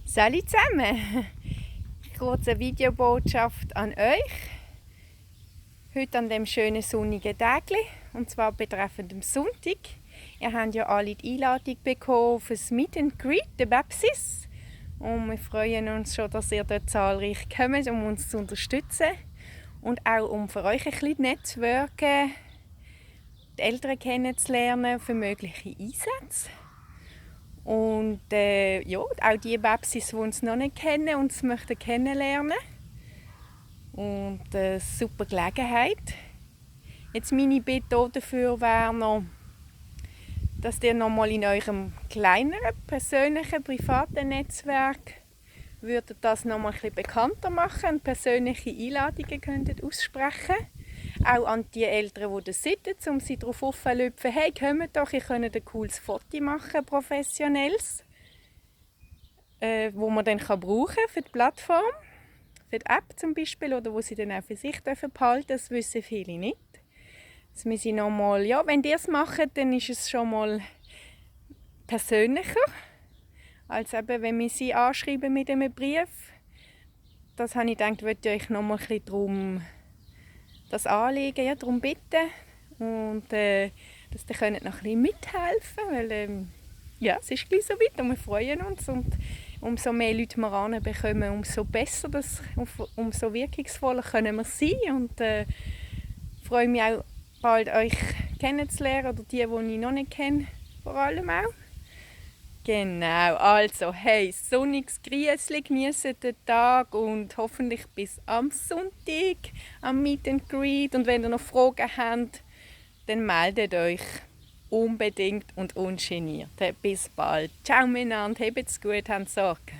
Salut zusammen! Kurze Videobotschaft an euch. Heute an dem schönen sonnigen Tag, und zwar betreffend dem Sonntag. Ihr habt ja alle die Einladung bekommen für das Meet and Greet der Bapsis. Und wir freuen uns schon, dass ihr dort zahlreich kommt, um uns zu unterstützen. Und auch um für euch ein bisschen Netzwerken, die Eltern kennenzulernen für mögliche Einsätze. Und auch die Bapsis, die uns noch nicht kennen und uns möchten kennenlernen. Und eine super Gelegenheit. Jetzt meine Bitte dafür wäre noch, dass ihr noch mal in eurem kleineren, persönlichen, privaten Netzwerk würdet das noch mal ein bisschen bekannter machen und persönliche Einladungen könntet aussprechen. Auch an die Eltern, die da sitzen, um sie darauf aufzulüpfen, hey, kommt doch, ihr könnt ein cooles Foto machen, professionelles, wo man dann brauchen kann für die Plattform, für die App zum Beispiel, oder wo sie dann auch für sich behalten dürfen. Das wissen viele nicht. Das müssen noch mal, ja, wenn ihr es macht, dann ist es schon mal persönlicher, als eben, wenn wir sie anschreiben mit einem Brief. Das habe ich gedacht, wollte ich euch noch mal ein bisschen darum das Anliegen, ja, darum bitten. Und dass ihr könnt noch ein bisschen mithelfen, weil es ist gleich so weit und wir freuen uns. Und umso mehr Leute wir ranbekommen, umso besser, umso wirkungsvoller können wir sein. Und freue mich auch bald, euch kennenzulernen, oder die ich noch nicht kenne, vor allem auch. Genau, also hey, sonniges Grüßli, genießt den Tag und hoffentlich bis am Sonntag am Meet and Greet. Und wenn ihr noch Fragen habt, dann meldet euch unbedingt und ungeniert. Bis bald. Ciao miteinander, habt's gut, habt Sorge.